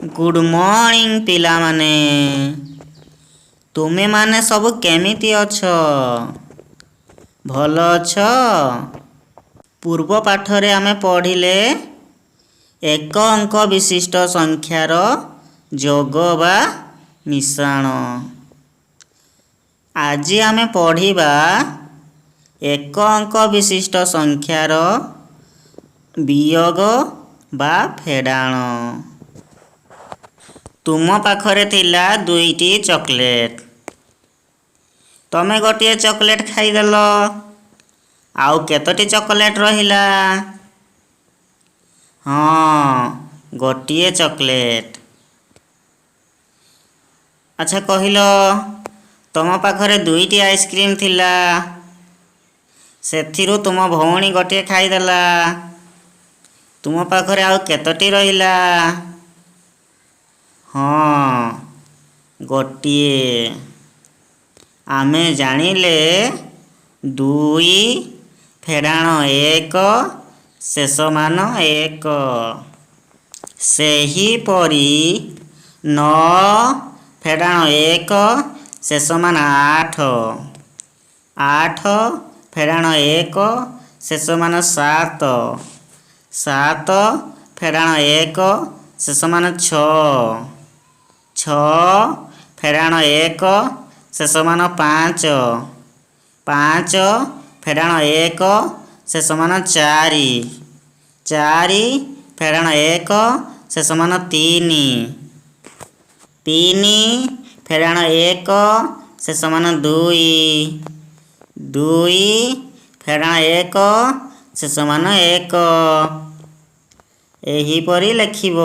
Good morning ପିଲାମାନେ। ତୁମେମାନେ ସବୁ କେମିତି ଅଛ? ଭଲ ଅଛ? ପୂର୍ବ ପାଠରେ ଆମେ ପଢ଼ିଲେ ଏକ ଅଙ୍କ ବିଶିଷ୍ଟ ସଂଖ୍ୟାର ଯୋଗ ବା ମିଶାଣ। ଆଜି ଆମେ ପଢ଼ିବା ଏକ ଅଙ୍କ ବିଶିଷ୍ଟ ସଂଖ୍ୟାର ବିୟୋଗ ବା ଫେଡ଼ାଣ। ତୁମ ପାଖରେ ଥିଲା ଦୁଇଟି ଚକୋଲେଟ୍। ତମେ ଗୋଟିଏ ଚକୋଲେଟ୍ ଖାଇଦେଲ। ଆଉ କେତୋଟି ଚକୋଲେଟ୍ ରହିଲା? ହଁ, ଗୋଟିଏ ଚକୋଲେଟ୍। ଆଚ୍ଛା କହିଲ, ତମ ପାଖରେ ଦୁଇଟି ଆଇସ୍କ୍ରିମ୍ ଥିଲା। ସେଥିରୁ ତୁମ ଭଉଣୀ ଗୋଟିଏ ଖାଇଦେଲା। ତୁମ ପାଖରେ ଆଉ କେତୋଟି ରହିଲା? ହଁ, ଗୋଟିଏ। ଆମେ ଜାଣିଲେ 2 ଫେଡ଼ାଣ 1 ଶେଷ ମାନ 1। ସେହିପରି 9 ଫେଡ଼ାଣ 1 ଶେଷ ମାନ 8, 8 ଫେଡ଼ାଣ 1 ଶେଷ ମାନ 7, 7 ଫେଡ଼ାଣ 1 ଶେଷ ମାନ 6, 6 ଫେଡ଼ାଣ 1 ଶେଷ ମାନ 5, 5 ଫେଡ଼ାଣ 1 ଶେଷ ମାନ 4, 4 ଫେଡ଼ାଣ 1 ଶେଷ ମାନ 3, 3 ଫେଡ଼ାଣ 1 ଶେଷ ମାନ 2, 2 ଫେଡ଼ାଣ 1 ଶେଷ ମାନ 1। ଏହିପରି ଲେଖିବ।